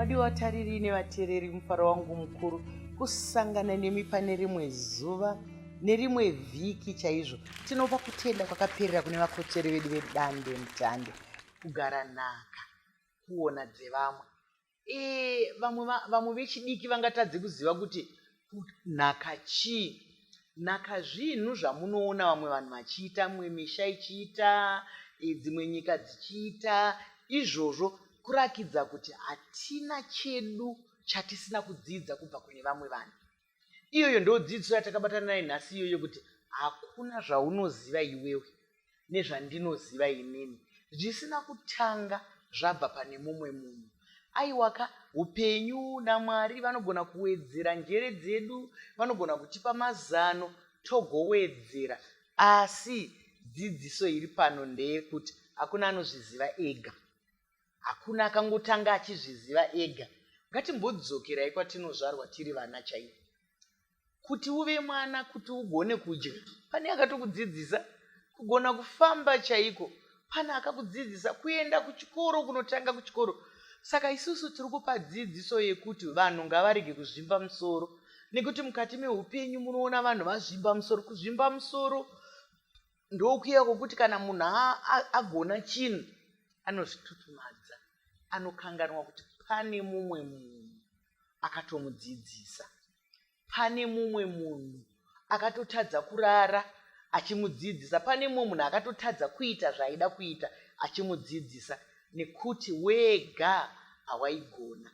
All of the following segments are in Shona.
Vadiwa vatariri nevateereri, mufaro wangu mukuru kusangana nemi pane rimwe zuva nerimwe vhiki chaizvo. Tinopa kutenda kwakaperera kune vakotsveri vedu vedande mutande, kugara nhaka, kuona dzevamwe. E, vamwe vamwe vechidiki vangatadze kuziva kuti nhaka chii. Nhaka zvinhu zvamunoona vamwe vanhu vachiita, mimwe misha ichiita, e, dzimwe nyika dzichiita izvozvo kurakidza kuti hatina chedu chatisina kudzidza kubva kune vamwe vanhu. Iyoyo ndodzidziso yatakabatana nayo nhasi iyoyo kuti hakuna zvaunoziva iwewe nezvandinoziva inini zvisina kutanga zvabva pane mumwe munhu. Aiwaka, upenyu naMwari vanogona kuwedzera njere dzedu, vanogona kutipa mazano togowedzera, asi dzidziso iri pano ndeyekuti hakuna anozviziva ega. Hakuna akangotanga achizviziva ega. Ngatimbodzokerai kwatinozvarwa tiri vana chaivo. Kuti uve mwana, kuti ugone kudya, pane akatokudzidzisa. Kugona kufamba chaiko, pane akakudzidzisa. Kuenda kuchikoro, kunotanga kuchikoro. Saka isusu tiri kupa dzidziso yekuti vanhu ngavarege kuzvimba musoro, nekuti mukati meupenyu munoona vanhu vazvimba musoro. Kuzvimba musoro ndokuya kwokuti kana munhu agona chinhu anozvitutumadza, anokanganwa kuti pane mumwe munhu akatomudzidzisa. Pane mumwe munhu akatotadza kurara achimudzidzisa. Pane mumwe munhu akatotadza kuita zvaaida kuita achimudzidzisa nekuti wega hawaigona.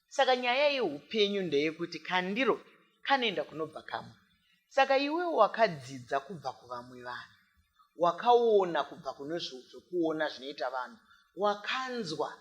Saka nyaya yeupenyu ndeyekuti kandiro kanoenda kunobva kamwe. Saka iwewe wakadzidza kubva kuvamwe vanhu, wakaona kubva kune zvekuona zvinoita vanhu, wakanzwa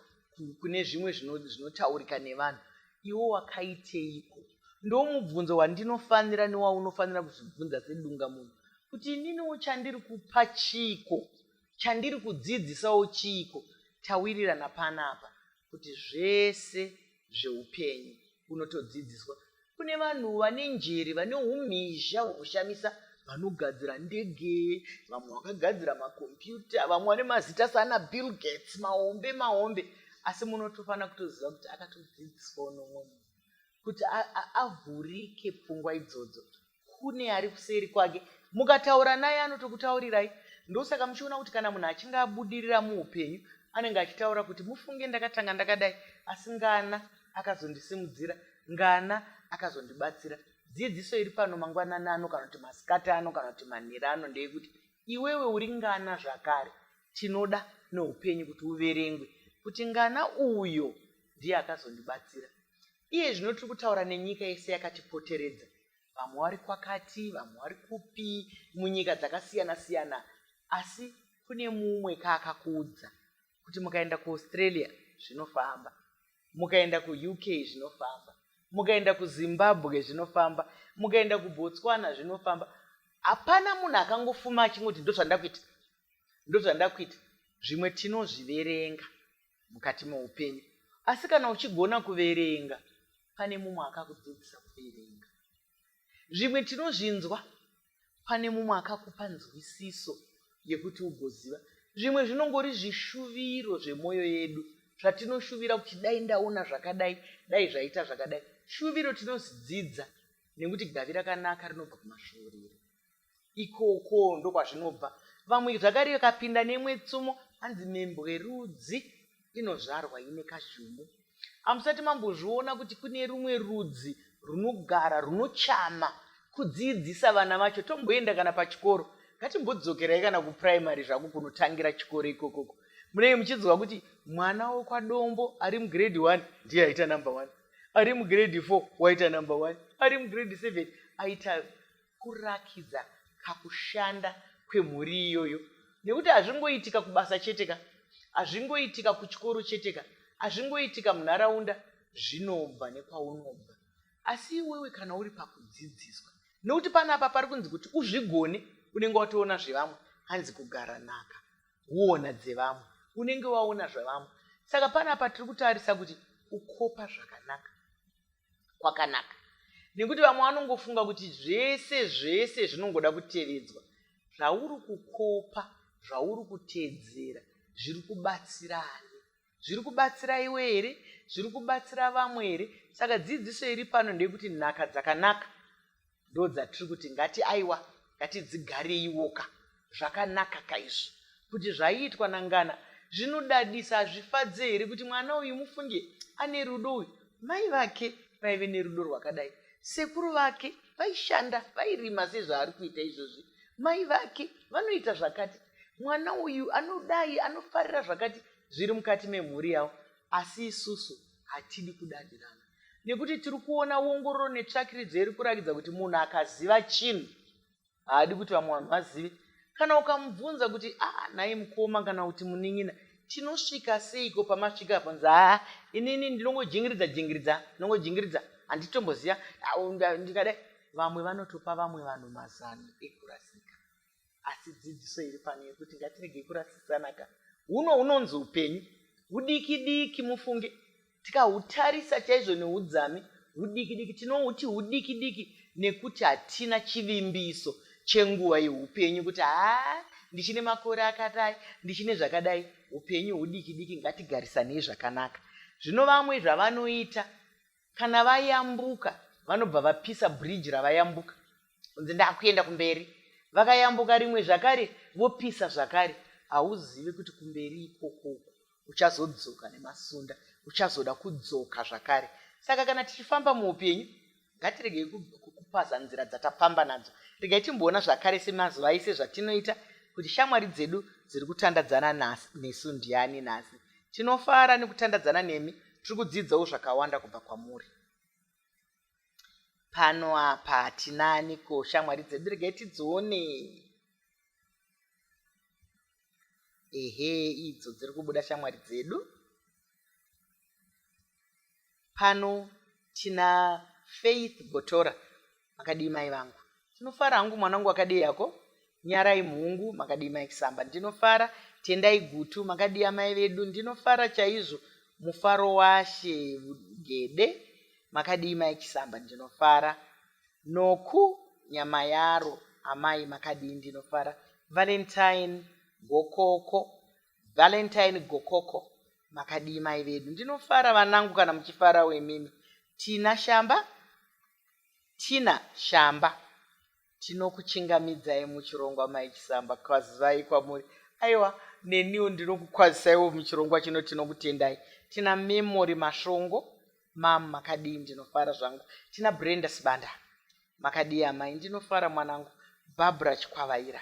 kune zvimwe zvinotaurika nevanhu, iwe wakaiteiko? Ndomubvunzo wandinofanira newaunofanira kuzvibvunza sedungamunhu kuti ininiwo chandiri kupa chiiko? Chandiri kudzidzisawo chiiko? Tawirirana panapa kuti zvese zveupenyu unotodzidziswa. Kune vanhu vane njere, vane umhizha hwekushamisa, vanogadzira ndege, vamwe vakagadzira makombiyuta, vamwe vane mazita saana Bill Gates, mahombe mahombe. Asi munotofanira kutoziva kuti akatodzidziswawo nomumwe munhu kuti avhurike pfungwa idzodzo. Kune ari kuseri kwake. Mukataura naye anotokutaurirai. Ndosaka muchiona kuti kana munhu achinge abudirira muupenyu anenge achitaura kuti mufunge ndakatanga ndakadai asi ngana akazondisimudzira, ngana akazondibatsira. Dzidziso iri pano mangwanani ano kana kuti masikati ano kana kuti manheru ano ndeyekuti iwewe uri ngana zvakare. Tinoda neupenyu kuti uverengwe kuti ngana uyo ndiye akazondibatsira. Iye zvino tiri kutaura nenyika yese yakatipoteredza. Vamwe vari kwakati, vamwe vari kupi, munyika dzakasiyana siyana. Asi kune mumwe ka akakuudza kuti mukaenda kuAustralia zvinofamba, mukaenda kuUK zvinofamba, mukaenda kuZimbabwe zvinofamba, mukaenda kuBotswana zvinofamba. Hapana munhu akangofuma achingoti ndozvandakuita, ndozvandakuita. Zvimwe tinozviverenga mukati meupenyu. Asi kana uchigona kuverenga, pane mumwe akakudzidzisa kuverenga. Zvimwe tinozvinzwa, pane mumwe akakupa nzwisiso yekuti ugoziva. Zvimwe zvinongori zvishuviro zvemwoyo yedu zvatinoshuvira kuti dai ndaona zvakadai, dai zvaita zvakadai. Shuviro tinozidzidza nekuti gavi rakanaka rinobva kumasvuuriro. Ikoko ndokwazvinobva. Vamwe zvakare vakapinda neimwe tsumo hanzi mhembwe rudzi inozvarwa ine kazhumbu. Hamusati mambozviona kuti kune rumwe rudzi runogara runochama kudziidzisa vana vacho. Tomboenda kana pachikoro. Ngatimbodzokerai kana kupuraimari zvako kunotangira chikoro ikokoko. Munenge muchinzwa kuti mwana wekwaDombo ari mugrade one ndiye aita number one. Ari mugrade four waita number one. Ari mugrade seven aita kurakidza kakushanda kwemhuri iyoyo nekuti hazvingoitika kubasa chete ka, hazvingoitika kuchikoro chete ka, hazvingoitika munharaunda, zvinobva nekwaunobva. Asi iwewe kana uri pakudzidziswa, nekuti panapa pari kunzi kuti uzvigone unenge watoona zvevamwe, hanzi kugara nhaka huona dzevamwe, unenge waona zvevamwe. Saka panapa tiri kutarisa kuti kukopa zvakanaka kwakanaka nekuti vamwe vanongofunga kuti zvese zvese zvinongoda kutevedzwa. Zvauri kukopa, zvauri kuteedzera zviri kubatsira ani? Zviri kubatsira iwe here? Zviri kubatsira vamwe here? Saka dzidziso iri pano ndeyekuti nhaka dzakanaka ndodzatiri kuti ngati aiwa ngatidzigareiwoka zvakanaka kaizvi kuti zvaiitwa nangana zvinodadisa hazvifadze here kuti mwana uyu mufunge ane rudo uyu mai vake vaive nerudo rwakadai sekuru vake vaishanda vairima sezvaari kuita izvozvi mai vake vanoita zvakati mwana uyu anodai anofarira zvakati zviri mukati memhuri yavo asi isusu hatidi kudadirana nekuti tiri kuona ongororo netsvakiridzo iri kurakidza kuti munhu akaziva chinhu haadi kuti vamwe vanhu vazive kana ukamubvunza kuti a ah, nhai mukoma kana kuti munin'ina tinosvika seiko pamasvika apo nzi haa inini ndinongojingiridza jingiridza ndinongojingiridza handitomboziva ndikadai vamwe vanotopa vamwe vanhu mazano ekurasika asi dzidziso iri pano yekuti ngatiregei kurasisana ka huno hunonzi upenyu hudiki diki mufunge Tikahutarisa chaizvo neudzami hudiki-diki, tinohuti hudiki-diki nekuti hatina chivimbiso chenguva yeupenyu kuti haa ndichine makore akadai, ndichine zvakadai. Upenyu hudiki-diki, ngatigarisanei zvakanaka. Zvino vamwe zvavanoita kana vayambuka vanobva vapisa bridge ravayambuka kunzi ndakuenda kumberi. Vakayambuka rimwe zvakare vopisa zvakare. Hauzivi kuti kumberi ikoko uko uchazodzoka nemasunda uchazoda kudzoka zvakare saka kana tichifamba muupenyu ngatiregei kupaza nzira dzatafamba nadzo regai timboona zvakare semazuva ese zvatinoita kuti shamwari dzedu dziri kutandadzana nesu ndiani nhasi tinofara nekutandadzana nemi tiri kudzidzawo zvakawanda kubva kwamuri pano apa tinani ko shamwari dzedu regai tidzione Ehe idzo dziri kubuda shamwari dzedu. Pano tina Faith Gotora. Makadii mai vangu? Tinofara hangu mwana wangu wakadii hako? Nyarai Mhungu, makadii mai Kisamba? Ndinofara. Tendai Gutu, makadii amai vedu? Ndinofara chaizvo. Mufaro washe Gede, makadii mai Chisamba? Ndinofara. Noku Nyamayaro amai makadii ndinofara Valentine Gokoko Valentine Gokoko makadii mai vedu ndinofara vanangu kana muchifarawo imimi Tina Shamba Tina Shamba tinokuchingamidzai muchirongwa mai Chisamba kwazivai kwamuri aiwa neniwo ndinokukwazisaiwo muchirongwa chino tinokutendai Tina Memory Mashongo Mam makadii ndinofara zvangu. Tina Brenda Sibanda makadii amai ndinofara mwanangu. Barbra Chikwavaira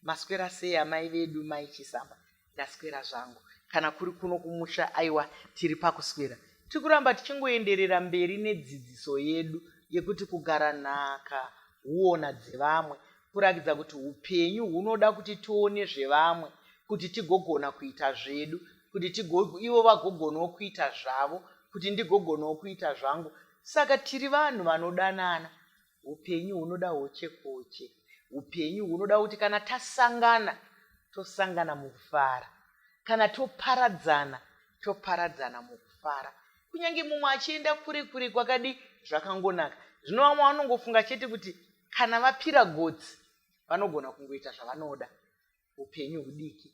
maswera sei amai vedu mai Chisamba ndaswera zvangu. Kana kuri kuno kumusha aiwa tiri pakuswera. Tiri kuramba tichingoenderera mberi nedzidziso yedu yekuti kugara nhaka huona dzevamwe kurakidza kuti hupenyu hunoda kuti tione zvevamwe kuti tigogona kuita zvedu kuti tigo, ivo vagogonawo kuita zvavo kuti ndigogonawo kuita zvangu saka tiri vanhu vanodanana upenyu hunoda hochekoche upenyu hunoda kuti kana tasangana tosangana mukufara kana toparadzana toparadzana mukufara kunyange mumwe achienda kure kure kwakadi zvakangonaka zvino vamwe vanongofunga chete kuti kana vapira gotsi vanogona kungoita zvavanoda upenyu hudiki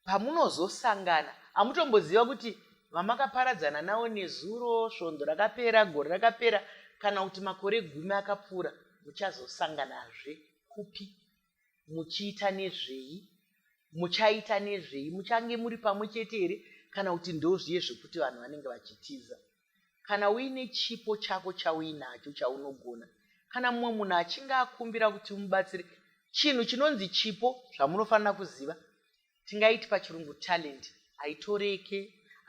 pamunozosangana hamutomboziva kuti vamakaparadzana navo nezuro svondo rakapera gore rakapera kana kuti makore gumi akapfuura muchazosanganazve kupi muchiita nezvei muchaita nezvei muchange muri pamwe chete here kana kuti ndozviye zvekuti vanhu vanenge vachitiza Kana uine chipo chako chauinacho chaunogona, kana mumwe munhu achinge akumbira kuti umubatsire, chinhu chinonzi chipo, zvamunofanira kuziva, tingaiti pachirungu talent, haitoreke,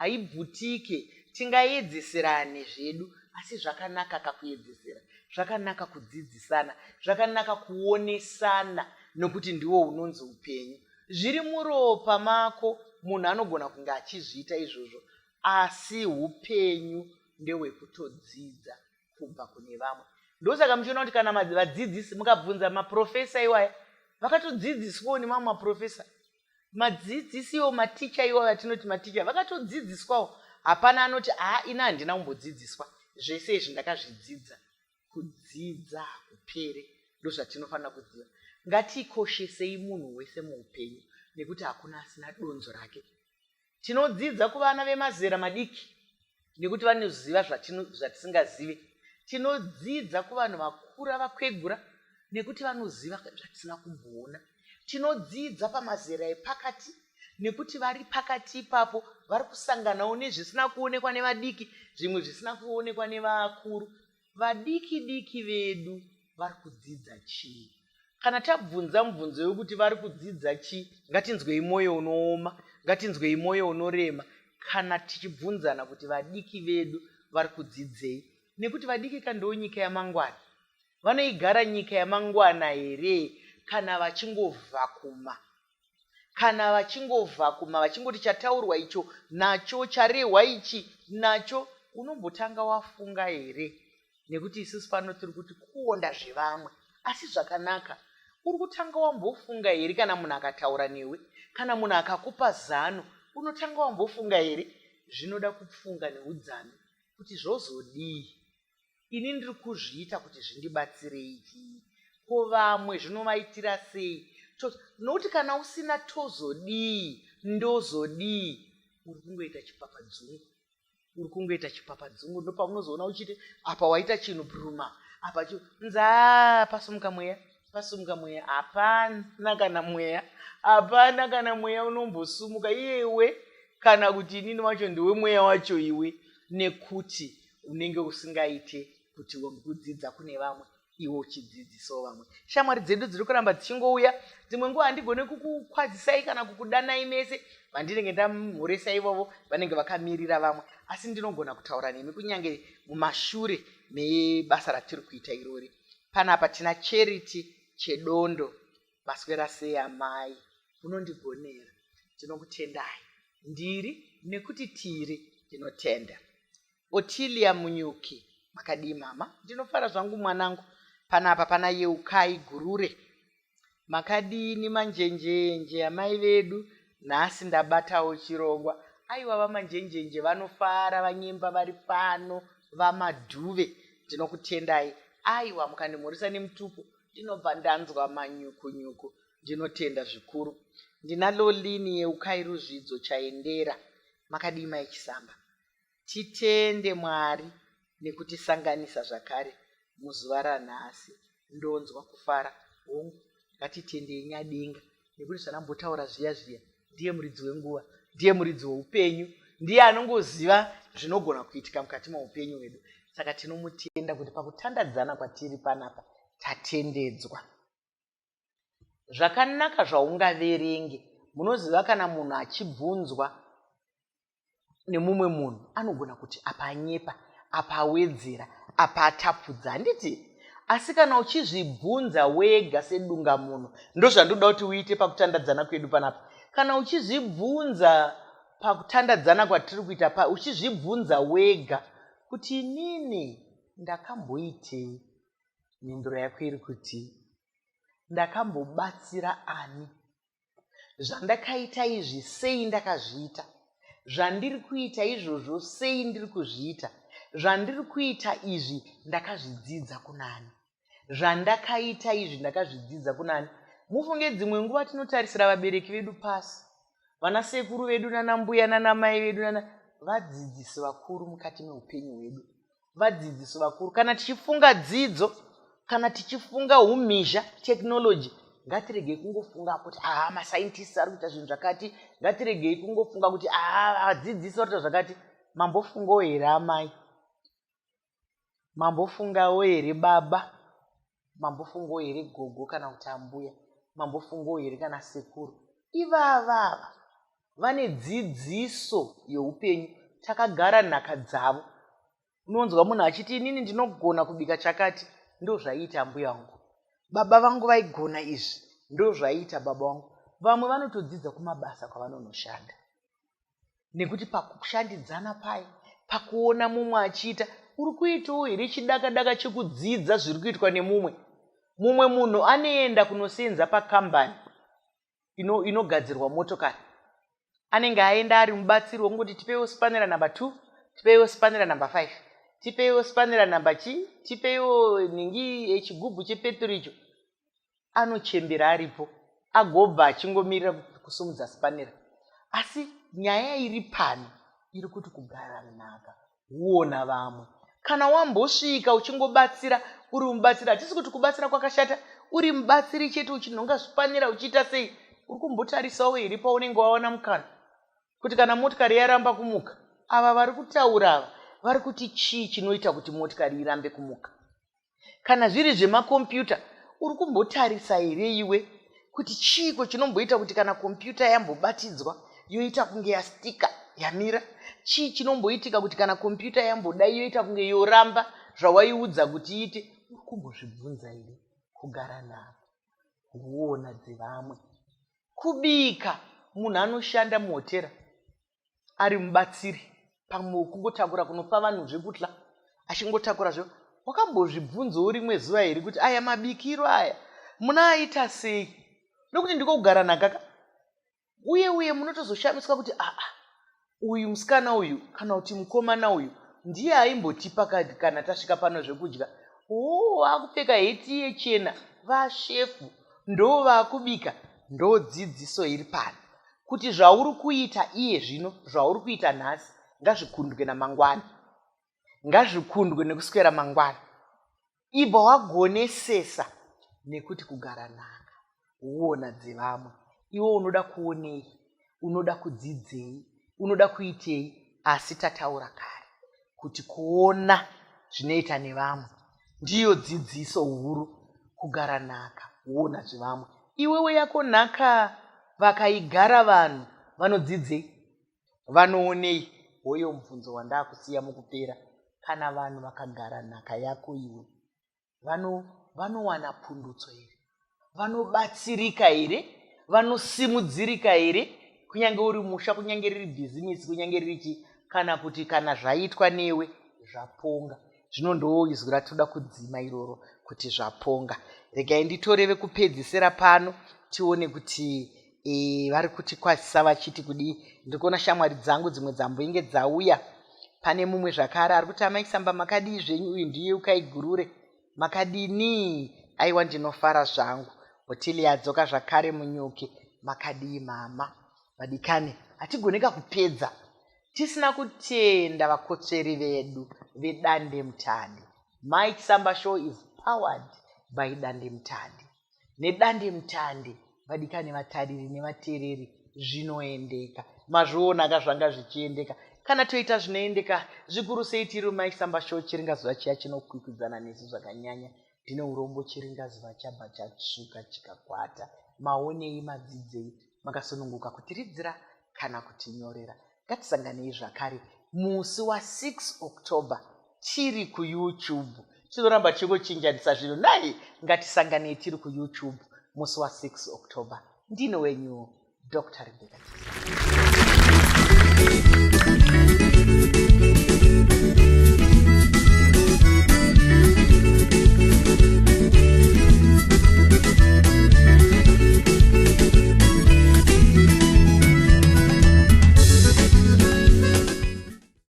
haibvutike, tingaedzeserane zvedu, asi zvakanaka kakuedzesera, zvakanaka kudzidzisana, zvakanaka kuonesana nokuti ndiwo hunonzi upenyu. Zviri muropa mako, munhu anogona kunge achizviita izvozvo, Asi hupenyu ndehwekutodzidza kubva kune vamwe. Ndosaka muchiona kuti kana vadzidzisi mukabvunza maprofesa iwaya vakatodzidziswawo nemamwe maprofesa. Madzidzisi iwo maticha iwayo atinoti maticha vakatodzidziswawo. Hapana anoti haa ini handina kumbodzidziswa. Zvese izvi ndakazvidzidza. Kudzidza hakupere ndozvatinofanira kuziva. Ngatikoshesei munhu wese muupenyu nekuti hakuna asina donzvo rake. Tinodzidza kuvana vemazera madiki. Nekuti vanoziva zvatisingazive. Tinodzidza kuvanhu vakura vakwegura nekuti vanoziva zvatisina kumboona. Tinodzidza pamazera epakati nekuti vari pakati ipapo vari kusanganawo nezvisina kuonekwa nevadiki, zvimwe zvisina kuonekwa nevakuru. Vadiki diki vedu vari kudzidza chii? Kana tabvunza mubvunzo wekuti vari kudzidza chii, ngatinzwei mwoyo unooma, ngatinzwei mwoyo unorema kana tichibvunzana kuti vadiki vedu vari kudzidzei. Nekuti vadiki ka ndonyika yamangwana. Vanoigara nyika yamangwana here kana vachingovhakuma? Kana vachingovhakuma vachingoti chataurwa icho nacho, charehwa ichi nacho, unombotanga wafunga here? Nekuti isusu pano tiri kuti kuonda zvevamwe, asi zvakanaka. Uri kutanga wambofunga here kana munhu akataura newe, kana munhu akakupa zano, unotanga wambofunga here? Zvinoda kufunga neudzame kuti zvozodii? Ini ndiri kuzviita kuti zvindibatsirei chii? Ko vamwe zvinovaitira sei? Nokuti kana usina tozodii, ndozodii, uri kungoita chipapadzungu. Uri kungoita chipapadzungu ndopaunozoona uchiti apa waita chinhu bruma apa nzaa pasumuka mweya pasumuka mweya hapana kana mweya hapana kana mweya unombosumuka iyewe kana kuti inini wacho ndiwe mweya wacho iwe nekuti unenge usingaite kuti kudzidza kune vamwe iwe uchidzidzisawo vamwe. Shamwari dzedu dziri kuramba dzichingouya. Dzimwe nguva handigone kukukwazisai kana kukudanai mese. Vandinenge ndamhoresa ivovo vanenge vakamirira vamwe. Asi ndinogona kutaura nemi kunyange mumashure mebasa ratiri kuita irori. Panapa tina Charity Chedondo. Maswera sei amai? Munondigonera. Ndinokutendai. Ndiri nekuti tiri. Ndinotenda. Otilia Munyuki, makadii mama? Ndinofara zvangu mwanangu. Panapa pana Yeukai Gurure. Makadini manjenjenje amai vedu? Nhasi ndabatawo chirongwa. Aiwa vamanjenjenje vanofara vanyemba vari pano vaMadhuve. Ndinokutendai. Aiwa mukandimhoresa nemutupo ndinobva ndanzwa manyukunyuku. Ndinotenda zvikuru. Ndina Lolini Yeukai Ruzvidzo Chaendera. Makadii mai Chisamba? Titende Mwari nekutisanganisa zvakare muzuva ranhasi. Ndonzwa kufara. Hongu, ngatitendei Nyadenga nekuti zvandambotaura zviya zviya, ndiye muridzi wenguva, ndiye muridzi weupenyu, ndiye anongoziva zvinogona kuitika mukati meupenyu hwedu. Saka tinomutenda kuti pakutandadzana kwatiri panapa tatendedzwa. Zvakanaka zvaungaverenge. Munoziva kana munhu achibvunzwa nemumwe munhu anogona kuti apa anyepa, apa awedzera, apa atapudza, handiti? Asi kana uchizvibvunza wega sedungamunhu, ndozvandinoda kuti uite pakutandadzana kwedu panapa. Kana uchizvibvunza pakutandadzana kwatiri kuita pa, uchizvibvunza wega kuti inini ndakamboitei? Mhinduro yako iri kuti ndakambobatsira ani? Zvandakaita izvi sei ndakazviita? Zvandiri kuita izvozvo sei ndiri kuzviita? Zvandiri kuita izvi ndakazvidzidza kunani? Zvandakaita izvi ndakazvidzidza kunani? Mufunge dzimwe nguva tinotarisira vabereki vedu pasi, vanasekuru vedu nanambuya nanamai vedu nana vadzidzisi vakuru mukati meupenyu hwedu. Vadzidzisi vakuru. Kana tichifunga dzidzo, kana tichifunga umhizha, technology, ngatiregei kungofunga kuti haa mascientists ari kuita zvinhu zvakati, ngatiregei kungofunga kuti haa vadzidzisi vari kuita zvakati. Mambofungawo here amai? Mambofungawo here baba? Mambofungawo here gogo kana kuti ambuya? Mambofungawo here kana sekuru? Ivava ava vane dzidziso yeupenyu, takagara nhaka dzavo. Unonzwa munhu achiti inini ndinogona kubika chakati, ndozvaiita ambuya vangu. Baba vangu vaigona izvi, ndozvaiita baba vangu. Vamwe vanotodzidza kumabasa kwavanonoshanda. Nekuti pakushandidzana paye, pakuona mumwe achiita, uri kuitawo here chidakadaka chekudzidza zviri kuitwa nemumwe? Mumwe munhu anoenda kunosenza pakambani inogadzirwa motokari. Anenge aenda ari mubatsiri wekungoti tipeiwo spanera number 2, tipeiwo spanera number 5, tipeiwo spanera number chi, tipeiwo nhingi chigubhu chepeturu icho. Anochembera aripo agobva achingomirira kusumudza spanera. Asi nyaya iri pano iri kuti kugara nhaka Huona vamwe. Kana wambosvika uchingobatsira, uri mubatsiri, hatisi kuti kubatsira kwakashata, uri mubatsiri chete uchinhonga zvipanera uchiita sei, uri kumbotarisawo here paunenge wawana mukana kuti kana motikari yaramba kumuka, ava vari kutaura ava vari kuti chii chinoita kuti motikari irambe kumuka? Kana zviri zvemakombiyuta, uri kumbotarisa here iwe kuti chiiko chinomboita kuti kana kombiyuta yambobatidzwa yoita kunge yastika yamira? Chii chinomboitika kuti kana kombiyuta yambodai yoita kunge yoramba zvawaiudza kuti iite? Uri kumbozvibvunza here? Kugara nhaka, kuona dzevamwe. Kubika, munhu anoshanda muhotera ari mubatsiri pamwe kungotakura kunopa vanhu zvekutla achingotakura zve wakambozvibvunzawo rimwe zuva here kuti aya mabikiro aya munaaita sei nokuti ndiko kugara nhaka ka uye uye munotozoshamiswa kuti aa uyu musikana uyu kana kuti mukomana uyu ndiye aimbotipa kana tasvika pano zvekudya oo akupfeka heti yechena vashefu ndo vakubika ndodzidziso iri pano kuti zvauri kuita iye zvino, zvauri kuita nhasi, ngazvikundwe namangwana. Ngazvikundwe nekuswera mangwana. Ibva wagonesesa nekuti kugara nhaka huona dzevamwe. Iwe unoda kuonei? Unoda kudzidzei? Unoda kuitei? Asi tataura kare kuti kuona zvinoita nevamwe ndiyo dzidziso huru kugara nhaka woona zvevamwe. Iwewe yako nhaka vakaigara vanhu vanodzidzei? Vanoonei? Hoyo mubvunzo wandakusiya mukupera. Kana vanhu vakagara nhaka yako iwe vano vanowana pundutso here? Vanobatsirika here? Vanosimudzirika here? Kunyange uri musha, kunyange riri bhizimisi, kunyange riri chii, kana kuti kana zvaitwa newe zvaponga. Zvino ndoo izwi ratinoda kudzima iroro kuti zvaponga. Regai nditore vekupedzisira pano tione kuti e, vari kutikwazisa vachiti kudii. Ndiri kuona shamwari dzangu dzimwe dzamboinge dzauya. Pane mumwe zvakare ari kuti amai Samba makadii zvenyu, uyu ndiye Yeukai Gurure. Makadini? Aiwa ndinofara zvangu. Hoteli yadzoka zvakare munyuke. Makadii mama? Vadikani, hatigoneka kupedza tisina kutenda vakotsveri vedu vedandemutande. Mike Samba Show is powered by Dandemutande. Nedandemutande, vadikani vatariri nevatereri, zvinoendeka. Mazvionaka zvanga zvichiendeka. Kana toita zvinoendeka, zvikuru sei tiri Mike Samba Show chiringazuva chiya chinokwikwidzana nesu zvakanyanya. Ndine urombo chiringazuva chabva chatsvuka chikakwata. Maonei madzidzei makasununguka kutiridzira kana kutinyorera. Ngatisanganei zvakare musi wa 6 October tiri kuYouTube. Tinoramba tichingochinjanisa zvinhu nhai. Ngatisanganei tiri kuYouTube musi wa 6 October. Ndini wenyu Dr. Rebecca Chisa.